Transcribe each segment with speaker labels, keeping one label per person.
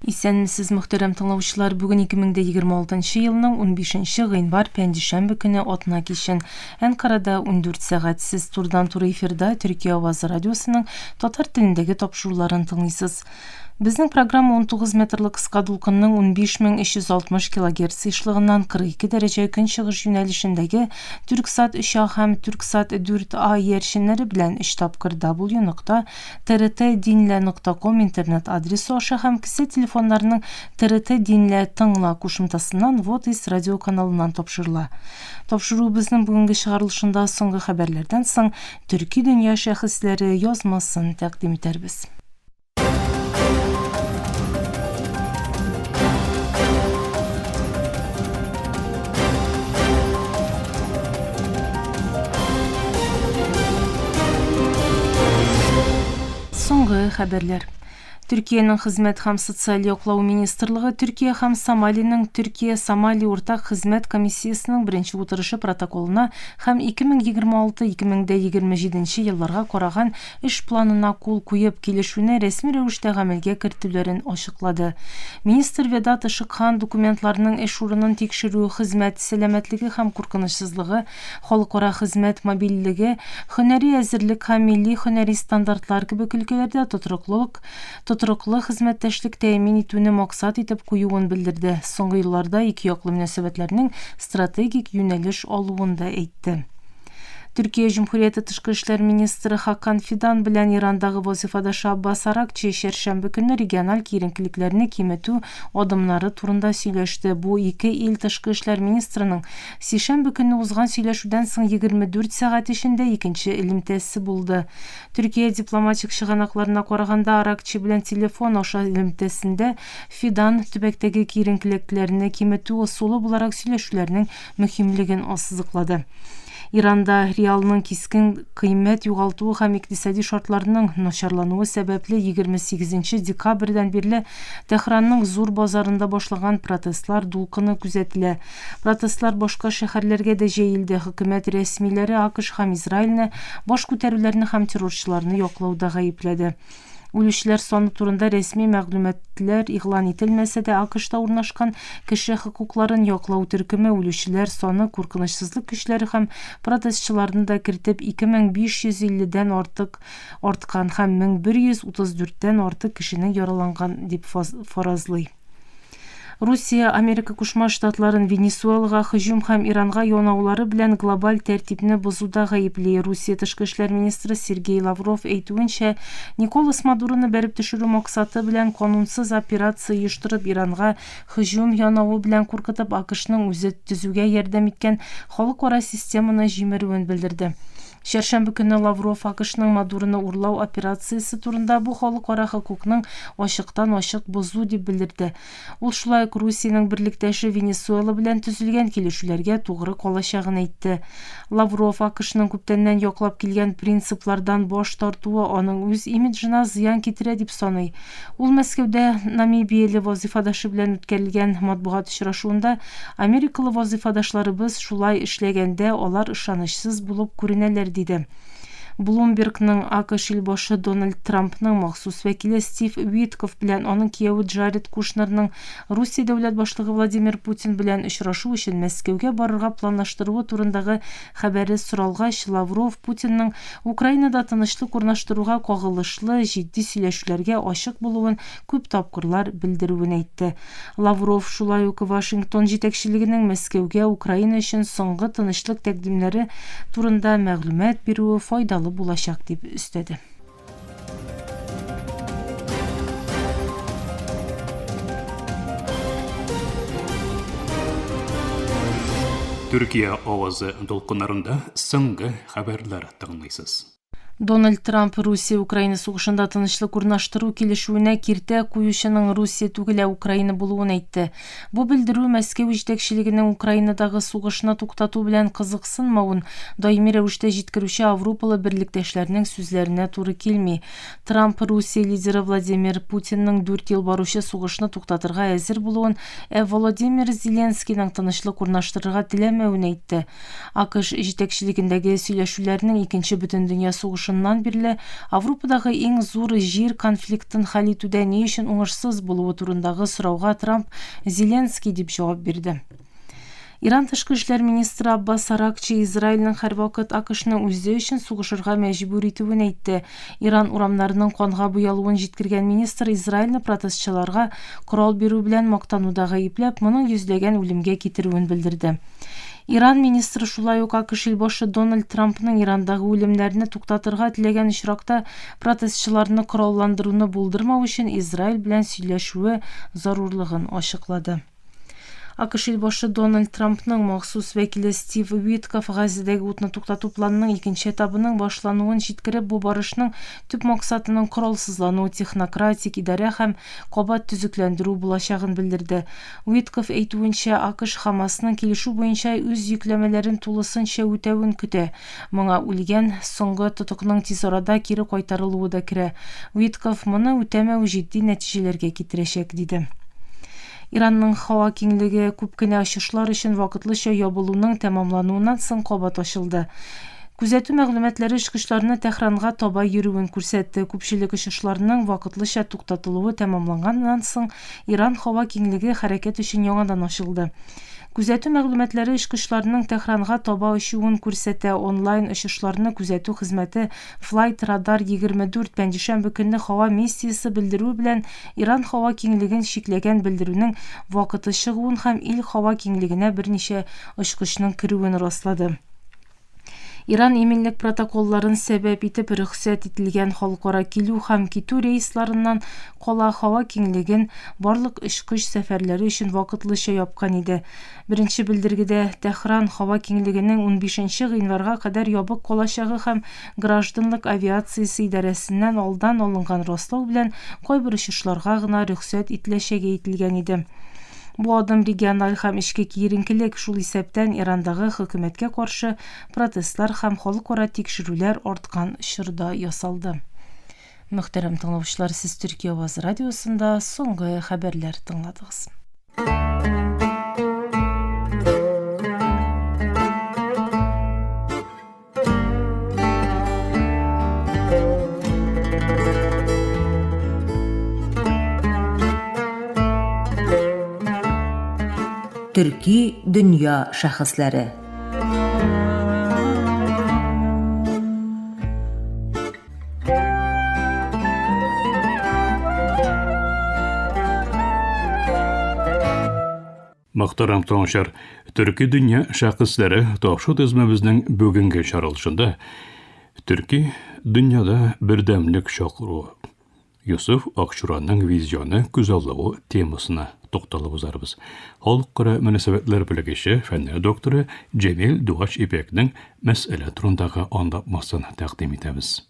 Speaker 1: Исәнмесез, мөхтәрәм тыңлаучылар! Бүген 2026 елның 15 гыйнвар пәнҗешәмбе көне атна кичен. Әнкарада 14 сәгать. Сез турыдан-туры эфирда Төркия авазы радиосының татар телендәге тапшыруларын тыңлыйсыз. Безнең программа 19 метрлы кыска дулкынның 15360 килогерц сыешлыгыннан 42 дәрәҗә көнчыгыш юнәлешендәге Түрксат 3А һәм Түрксат 4А иярченнәре белән өч тапкыр W нокта trtdinle нокта ком интернет адресы аша һәм кесә телефоннарының TRT Dinle тыңла кушымтасыннан Вот из радиоканалыннан тапшырыла. Тапшыруыбызның бүгенге чыгарылышында соңгы хәбәрләрдән соң Төрки дөнья шәхесләре язмасын тәкъдим итәрбез. Соңгы хәбәрләр. Төркиянең Хезмәт һәм социаль яклау министрлыгы Төркия һәм Сомалиның Төркия-Сомали уртак хезмәт комиссиясенең беренче утырышы протоколына һәм 2026-2027 елларга караган эш планына кул куеп, килешүне рәсми рәвештә гамәлгә кертүләрен ачыклады. Министр Ведат Ышыкхан документларның эш урынын тикшерү, хезмәт сәламәтлеге һәм куркынычсызлыгы, халыкара хезмәт мобильлеге, һөнәри әзерлек һәм милли һөнәри стандартлар кебек өлкәләрдә тотрыклылык, тотрыклы хезмәттәшлек тәэмин итүне максат итеп куюын белдерде, соңгы елларда икеяклы мөнәсәбәтләрнең стратегик юнәлеш алуын да әйтте. Төркия Җөмһүрияте тышкы эшләр министры Хакан Фидан белән Ирандагы вазыйфадашы Аббас Аракчи чәршәмбе көнне региональ киеренкелекләрне киметү адымнары турында сөйләште. Бу ике ил тышкы эшләр министрының сишәмбе көнне узган сөйләшүдән соң 24 сәгать эчендә икенче элемтәсе булды. Төркия дипломатик чыганакларына караганда, Аракчи белән телефон аша элемтәсендә Фидан төбәктәге киеренкелекләрне киметү ысулы буларак сөйләшүләрнең мөһимлеген ассызыклады. Иранда реалның кискен кыйммәт югалтуы һәм икътисади шартларның начарлануы сәбәпле 28 декабрьдән бирле Тәһранның зур базарында башланган протестлар дулкыны күзәтелә. Протестлар башка шәһәрләргә дә җәелде. Хөкүмәт рәсмиләре АКШ һәм Израильне баш күтәрүләрне һәм террорчыларны яклауда гаепләде. Үлүчеләр саны турында рәсми мәгълүматлар игълан ителмәсә дә, АКШта урнашкан кеше хокукларын яклау төркеме үлүчеләр саны куркынычсызлык көчләре һәм протестчыларны да кертеп 2550 дән артык арткан һәм 1134 тән артык кешенең яраланган дип фаразлый. Русия Америка Кушма Штатларын Венесуэлага һөҗүм һәм Иранга янаулары белән глобаль тәртипне бозуда гаепли. Русия тышкы эшләр министры Сергей Лавров әйтүенчә, Николас Мадуроны бәреп төшерү максаты белән канунсыз операция оештырып Иранга һөҗүм янавы белән куркытып АКШның үзе төзүгә ярдәм иткән халыкара системаны җимерүен белдерде. Чәршәмбе көнне Лавров АКШның Мадуроны урлау операциясе турында бу халыкара хокукның ачыктан-ачык бозу дип белдерде. Ул шулай ук Русиянең берлектәше Венесуэла белән төзелгән килешүләргә тугры калачагын әйтте. Лавров АКШның күптәннән яклап килгән принциплардан баш тартуы аның үз имиджына зыян китерә дип саный. Ул Мәскәүдә намибияле вазыйфадашы белән үткәрелгән матбугат очрашуында Америкалы вазыйфадашларыбыз шулай эшләгәндә алар ышанычсыз булып күренәләр, диде. Блумбергның АКШ илбашы Дональд Трампның махсус вәкиле Стив Уиткофф белән аның кияве Джаред Кушнерның Русия дәүләт башлыгы Владимир Путин белән очрашу өчен Мәскәүгә барырга планлаштыруы турындагы хәбәре соралгач, Лавров Путинның Украинада тынычлык урнаштыруга кагылышлы җитди сөйләшүләргә ачык булуын күп тапкырлар белдерүен әйтте. Лавров шулай ук Вашингтон җитәкчелегенең Мәскәүгә Украина өчен соңгы тынычлык тәкъдимнәре турында мәгълүмат бирүе файдалы булачак дип өстәде.
Speaker 2: Төркия авазы дулкыннарында соңгы хәбәрләр тыңлыйсыз.
Speaker 1: Дональд Трамп Русия-Украина сугышында тынычлык урнаштыру килешүенә киртә куючының Русия түгел, ә Украина булуын әйтте. Бу белдерү Мәскәү җитәкчелегенең Украинадагы сугышны туктату белән кызыксынмавын даими рәвештә җиткерүче авропалы берлектәшләрнең сүзләренә туры килми. Трамп Русия лидеры Владимир Путинның дүрт ел баручы сугышны туктатырга әзер булуын, ә Володимир Зеленскийның тынычлык урнаштырырга теләмәвен әйтте. АКШ җитәкчелегендәге сөйләшүләрнең Икенче бөтендөнья сугышы сугышыннан бирле Аврупадагы иң зур җир конфликтын хәл итүдә ни өчен уңышсыз булуы турындагы сорауга Трамп Зеленский дип җавап бирде. Иран тышкы эшләр министры Аббас Аракчи Израильнең һәрвакыт АКШны үзе өчен сугышырга мәҗбүр итүен әйтте. Иран урамнарының канга буялуын җиткергән министр Израильне протестчыларга корал бирү белән мактануда гаепләп, моның йөзләгән үлемгә китерүен белдерде. Иран министры шулай ук АКШ илбашы Дональд Трампның Ирандагы үлемнәрне туктатырга теләгән очракта протестчыларны коралландыруны булдырмау өчен Израиль белән сөйләшүе зарурлыгын ачыклады. АКШ илбашы Дональд Трампның махсус вәкиле Стив Уиткофф Газзәдәге утны туктату планының икенче этабының башлануын җиткереп, бу барышның төп максатының коралсызлану, технократик идарә һәм кабат төзекләндерү булачагын белдерде. Уиткофф әйтүенчә, АКШ Хамасның килешү буенча үз йөкләмәләрен тулысынча үтәвен көтә. Моңа үлгән соңгы тотыкның тиз арада кире кайтарылуы да керә. Уиткофф моны үтәмәү җитди нәтиҗәләргә китерәчәк, диде. Иранның һава киңлеге күп кенә очышлар өчен вакытлыча ябылуның тәмамлануыннан соң кабат ачылды. Күзәтү мәгълүматлары очкычларны Тәһранга таба йөрүен күрсәтте. Күпчелек очышларның вакытлыча туктатылуы тәмамланганнан соң Иран һава киңлеге хәрәкәт өчен яңадан ачылды. Күзәтү мәгълүматлары очкычларның Тәһранга таба очуын күрсәтә. Онлайн очышларны күзәтү хезмәте Flight Radar 24 пәнҗешәмбе көнне һава миссиясе белдерүе белән Иран һава киңлеген чикләгән белдерүнең вакыты чыгуын һәм ил һава киңлегенә берничә очкычның керүен раслады. Иран иминлек протоколларын сәбәп итеп рөхсәт ителгән халыкара килү һәм китү рейсларыннан кала һава киңлеген барлык очкыч сәфәрләре өчен вакытлыча япкан иде. Беренче белдергедә Тәһран һава киңлегенең унбишенче гыйнварга кадәр ябык калачагы һәм Гражданлык авиациясе идарәсеннән алдан алынган раслау белән кайбер очышларга гына рөхсәт ителәчәге әйтелгән иде. Бу адым региональ һәм эчке киеренкелек, шул исәптән Ирандагы хөкүмәткә каршы протестлар һәм халыкара тикшерүләр арткан чорда ясалды. Мөхтәрәм тыңлаучылар, сез Төркия авазы радиосында соңгы хәбәрләр тыңладыгыз.
Speaker 3: Төрки дөнья шәхесләре.
Speaker 2: Мөхтәрәм тыңлаучылар, төрки дөнья шәхесләре тапшу тезмәбезнең бүгенге чаралышында төрки дөньяда бердәмлек чакыруы, Йосыф Акчураның визионы күзаллавы темасына тукталып узарбыз. Халыкара мөнәсәбәтләр белгече, фәннәр докторы Җәмил Дугач Ипәкнең мәсьәлә турындагы аңлатмасын тәкъдим итәбез.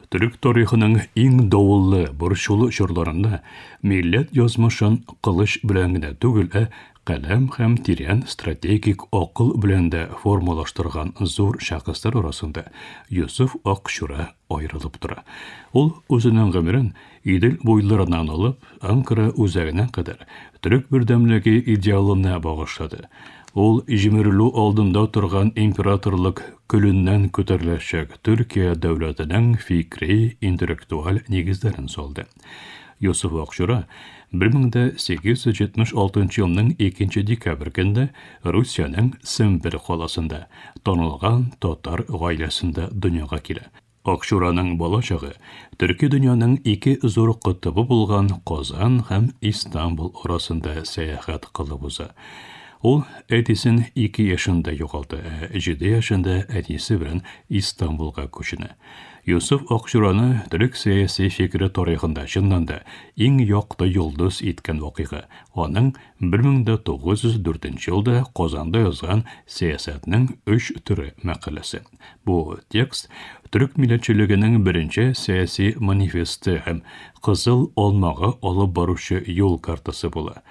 Speaker 2: Төрек тарихының иң давыллы, борчулы чорларында милләт язмышын кылыч белән генә түгел, ә каләм һәм тирән стратегик акыл белән дә формалаштырган зур шәхесләр арасында Йосыф Акчура аерылып тора. Ул үзенең гомерен Идел буйларыннан алып, Анкара үзәгенә кадәр төрек бердәмлеге идеалына багышлады. Ул җимерелү алдында торган императорлык көленнән күтәреләчәк Төркия дәүләтенең фикри, интеллектуаль нигезләрен салды. Йосыф Акчура 1876 елның 2 декабрь көндә Русиянең Сембер каласында, танылган татар гаиләсендә дөньяга килә. Акчураның балачагы төрки дөньяның ике зур котыбы булган Казан һәм Истанбул арасында сәяхәт кылып уза. Ул әтисен ике яшендә югалта, ә җиде яшендә әнисе белән Истанбулга күченә. Йосыф Акчураны төрек сәяси фикере тарихында чыннан да иң якты йолдыз иткән вакыйга, аның 1904 елда Казанда язган Сәясәтнең өч төре мәкаләсе. Бу текст төрек милләтчелегенең беренче сәяси манифесты һәм Кызыл алмага алып баручы юл картасы була.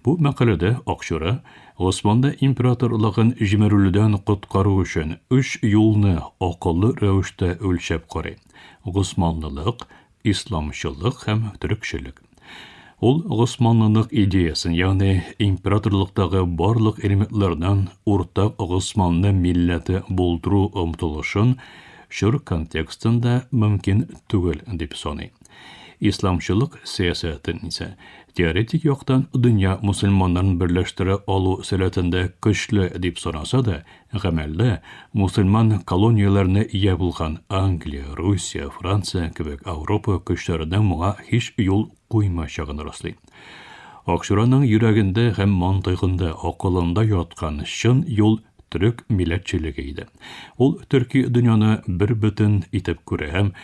Speaker 2: Бу мәкаләдә Акчура Госманлы императорлыгын җимерелүдән коткару өчен өч юлны акыллы рәвештә үлчәп карый, госманлылык, исламчылык һәм төрекчелек. Ул госманлылык идеясен, ягъни императорлыктагы барлык элементлардан уртак госманлы милләте булдыру омтылышын чор контекстында мөмкин түгел дип саный. Исламчылык сәясәтен исә теоретик яктан дөнья мөселманнарын берләштерә алу сәләтендә көчле дип санаса да, гамәлдә мөселман колонияләренә ия булган Англия, Русия, Франция кебек Ауропа көчләренең моңа һич юл куймаячагын раслый. Акчураның йөрәгендә һәм мантыйгында, акылында яткан чын юл төрек милләтчелеге иде. Ул төрки дөньяны бербөтен итеп күрә һәм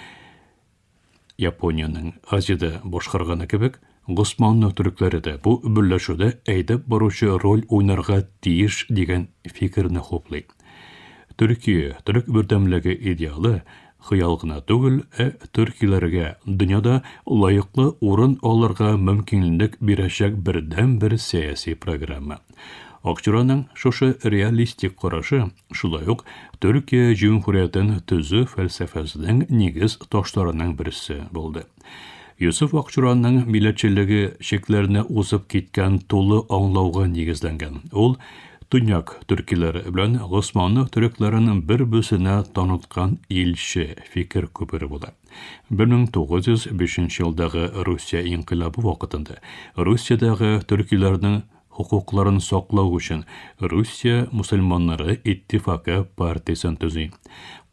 Speaker 2: Япониянең Азиядә башкарганы кебек, Госманлы төрекләре дә бу берләшүдә әйдәп баручы роль уйнарга тиеш дигән фикерне хуплый. Төркия, төрек бердәмлеге идеалы хыял гына түгел, ә төркиләргә дөньяда лаеклы урын алырга мөмкинлек бирәчәк бердәнбер сәяси программа. Акчураның шушы реалистик карашы шулай ук Төркия җөмһүриятен төзү фәлсәфәсенең нигез ташларының берсе булды. Йосыф Акчураның милләтчелеге чикләрне узып киткән тулы аңлауга нигезләнгән. Ул төньяк төркиләре белән госманлы төрекләрен бер-берсенә таныткан илче, фикер күпере була. 1905 елдагы Русия инкыйлабы вакытында Русиядәге төркиләрнең хокукларын саклау өчен Русия мөселманнары иттифакы партиясен төзи.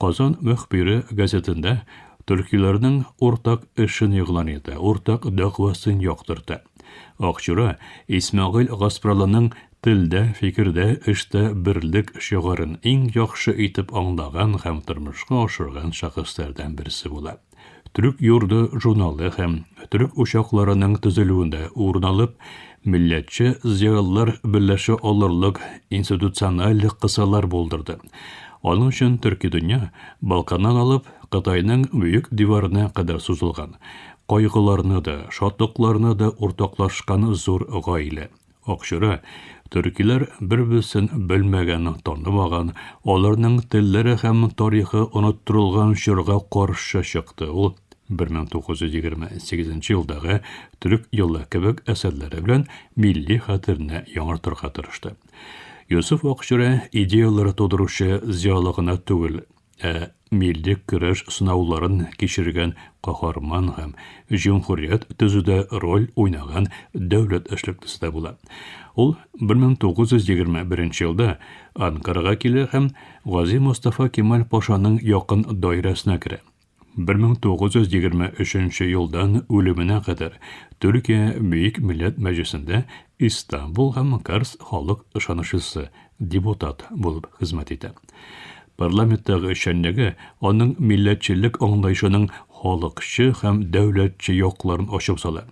Speaker 2: Казан мөхбире газетында төркиләрнең уртак эшен игълан итә, уртак дәгъвасын яктырта. Акчура Исмәгыйль Гаспралының телдә, фикердә, эштә берлек шигарен иң яхшы итеп аңлаган һәм тормышка ашырган шәхесләрдән берсе була. Төрек йорды журналы һәм төрек учакларының төзелүендә урын алып, милләтче зыялылар берләшә алырлык институциональ кысалар булдырды. Аның өчен төрки дөнья Балканнан алып Кытайның Бөек диварына кадәр сузылган, кайгыларны да, шатлыкларны да уртаклашкан зур гаилә. Акчура, төркиләр бер-берсен белмәгән, танымаган, аларның телләре һәм тарихы оныттырылган чорга каршы чыкты. Ул 1928 елдагы Төрек елы кебек әсәрләре белән милли хәтерне яңартырга тырышты. Йосыф Акчура идеяләр тудыручы зыялы гына түгел, Ә милли көрәш сынауларын кичергән каһарман һәм җөмһүрият төзүдә роль уйнаган дәүләт эшлеклесе дә була. Ул 1921 елда Анкарага килә һәм Гази Мостафа Кемаль пашаның якын даирәсенә керә. 1923 елдан үлеменә кадәр Төркия Бөек Милләт Мәҗлесендә Истанбул һәм Карс халык ышанычлысы, депутат булып хезмәт итә. Парламенттагы эшчәнлеге аның милләтчелек аңлаешының халыкчы һәм дәүләтче якларын ачып сала.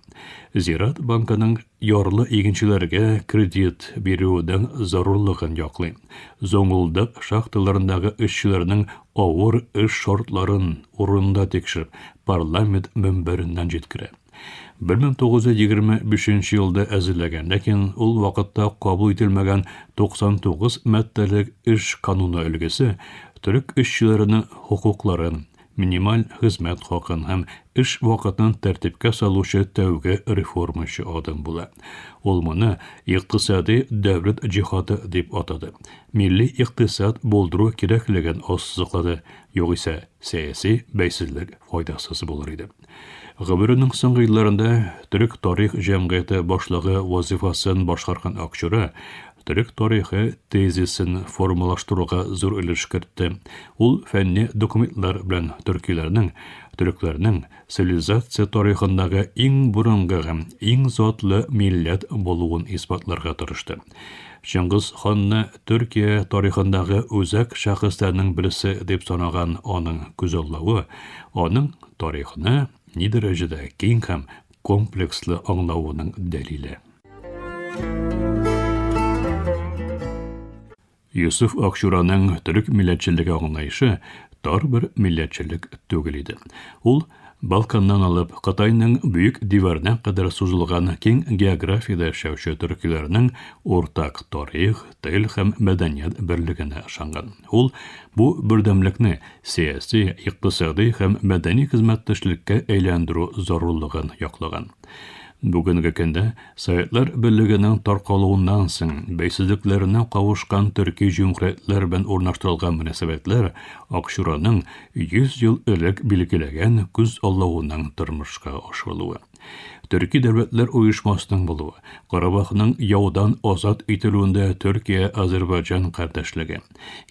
Speaker 2: Зират банкының ярлы игенчеләргә кредит бирүенең зарурлыгын яклый. Зонгулдак шахталарындагы эшчеләрнең авыр эш шартларын урынында тикшереп, парламент мөнбәреннән җиткерә. 1925 елда әзерләгән, ләкин ул вакытта кабул ителмәгән 99 маддәлек эш кануны өлгесе төрек эшчеләренең хокукларын, минималь хезмәт хакын һәм эш вакытын тәртипкә салучы тәүге реформачы адым була. Ул моны икътисади дәүләт җиһады дип атады. Милли икътисад булдыру кирәклеген ассызыклады, югыйсә сәяси бәйсезлек файдасыз булыр иде. Гомеренең соңгы елларында Төрек тарих җәмгыяте башлыгы вазифасын башкарган Акчура төрек тарихы тезисын формалаштыруга зур өлеш кертте. Ул фәнни документлар белән төркиләрнең, төрекләрнең цивилизация тарихындагы иң борынгы һәм иң затлы милләт булуын исбатларга тырышты. Чыңгыз ханны Төркия тарихындагы үзәк шәхесләрнең берсе дип санаган аның күзаллавы, аның тарихны ни дәрәҗәдә киң һәм комплекслы аңлавының дәлиле. Йосыф Акчураның төрек милләтчелеге аңлаешы тар бер милләтчелек түгел иде. Ул Балканнан алып Кытайның Бөек диварына кадәр сузылган киң географиядә яшәүче төркиләрнең уртак тарих, тел һәм мәдәният берлегенә ышанган. Ул бу бердәмлекне сәяси, икътисади һәм мәдәни хезмәттәшлеккә әйләндерү зарурлыгын яклаган. Бүгенге көндә Советлар Берлегенең таркалуыннан соң бәйсезлекләренә кавышкан төрки җөмһүриятләр белән урнаштырылган мөнәсәбәтләр Акчураның 100 ел элек билгеләгән күз аллавының тормышка ашырылуы. Төрки дәүләтләр оешмасының булуы, Карабахның яудан азат ителүендә Төркия-Азербайҗан кардәшлеге,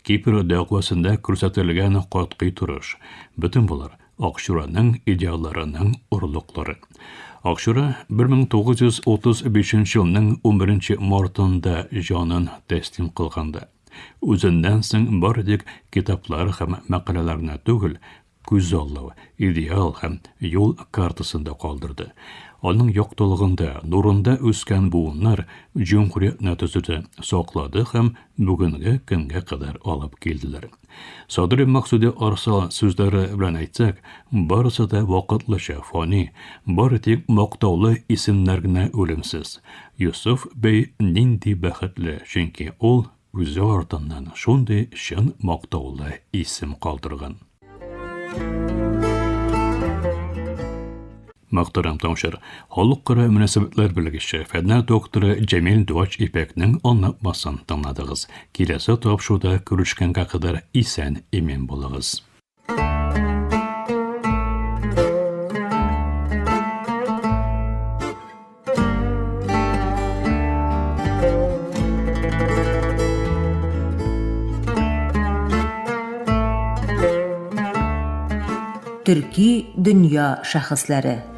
Speaker 2: Кипр дәгъвасында күрсәтелгән катгый торыш, бөтен болар Акчураның идеалларының орлыклары. Акчура 1935 елның 11 мартында җанын тәслим кылганда, үзеннән соң бары тик китаплар һәм мәкаләләр генә түгел, күзаллау, идеал һәм юл картасын да калдырды. Аның яктылыгында, нурында үскән буыннар җөмһүриятне төзеде, саклады һәм бүгенге көнгә кадәр алып килделәр. Садри Максуди Арсал сүзләре белән әйтсәк, барысы да вакытлыча, фани, бары тик мактаулы исемнәр генә үлемсез. Йосыф бей нинди бәхетле, чөнки ул үзе артыннан шундый чын мактаулы исем калдырган. Мөхтәрәм тыңлаучылар, халыкара мөнәсәбәтләр белгече, фәннәр докторы Җәмил Дуач Ипәкнең аңлатмасын тыңладыгыз. Киләсе тапшыруда күрешкәнгә кадәр исән-имин булыгыз.
Speaker 3: Төрки дөнья шәхесләре.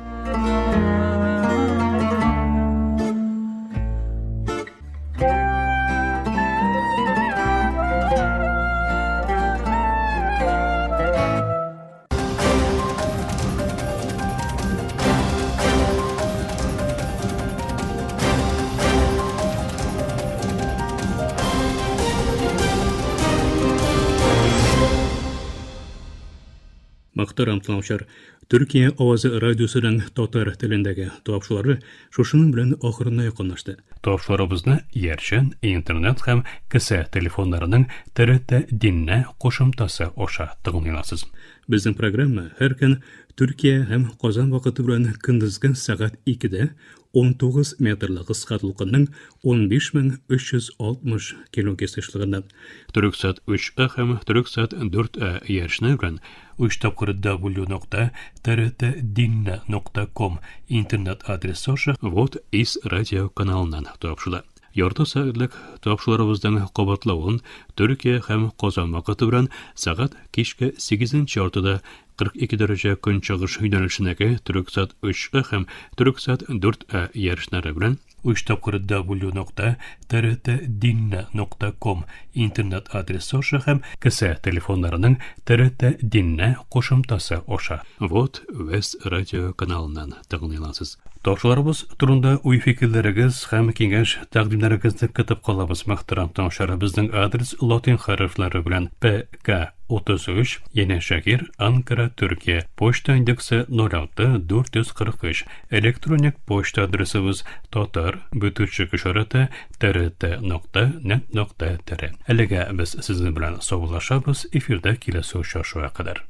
Speaker 2: Мөхтәрәм тыңлаучылар, Төркия авазы радиосының татар телендәге тапшырулары шушының белән ахырына якынлашты. Тапшыруларыбызны иярчен, интернет һәм кесә телефоннарының ТРТ Диннә кушымтасы аша тыңлый аласыз. Безнең программа һәр көн Төркия һәм Казан вакыты белән көндезге сәгать 2-дә 19 метрлы кыска дулкынның 15360 килогерц ешлыгыннан Төрексат 3А һәм Төрексат 4А иярчене белән 3 тапкыр w нокта trtdinna.com интернет адресы аша Вот из радио каналыннан тапшырыла. Ярты сәгатьлек тапшыруларыбызның кабатлавын Төркия һәм Казан вакыты белән сәгать кичке 8 яртыда 42 дәрәҗә көнчыгыш юнәлешендәге Төрексат 3А һәм Төрексат 4А ярышлары белән 3 тапкыр w нокта trtdinna нокта ком интернет адресы аша һәм кесә телефоннарының TRT Диннә кушымтасы аша Вот Вест радио каналыннан тыңлый аласыз. Тапшыруларыбыз турында уй-фикерләрегез һәм киңәш-тәкъдимнәрегезне көтеп калабыз, мөхтәрәм тыңлаучылар. Безнең адрес латин хәрефләре белән ПК 33, Янәшәһир, Анкара, Төркия. Почта индексы 06 443. Электроник почта адресыбыз татар бөтүчек ишарәте trt нокта нет нокта tr. Әлегә без сезнең белән саубуллашабыз, эфирдә киләсе очрашуга кадәр.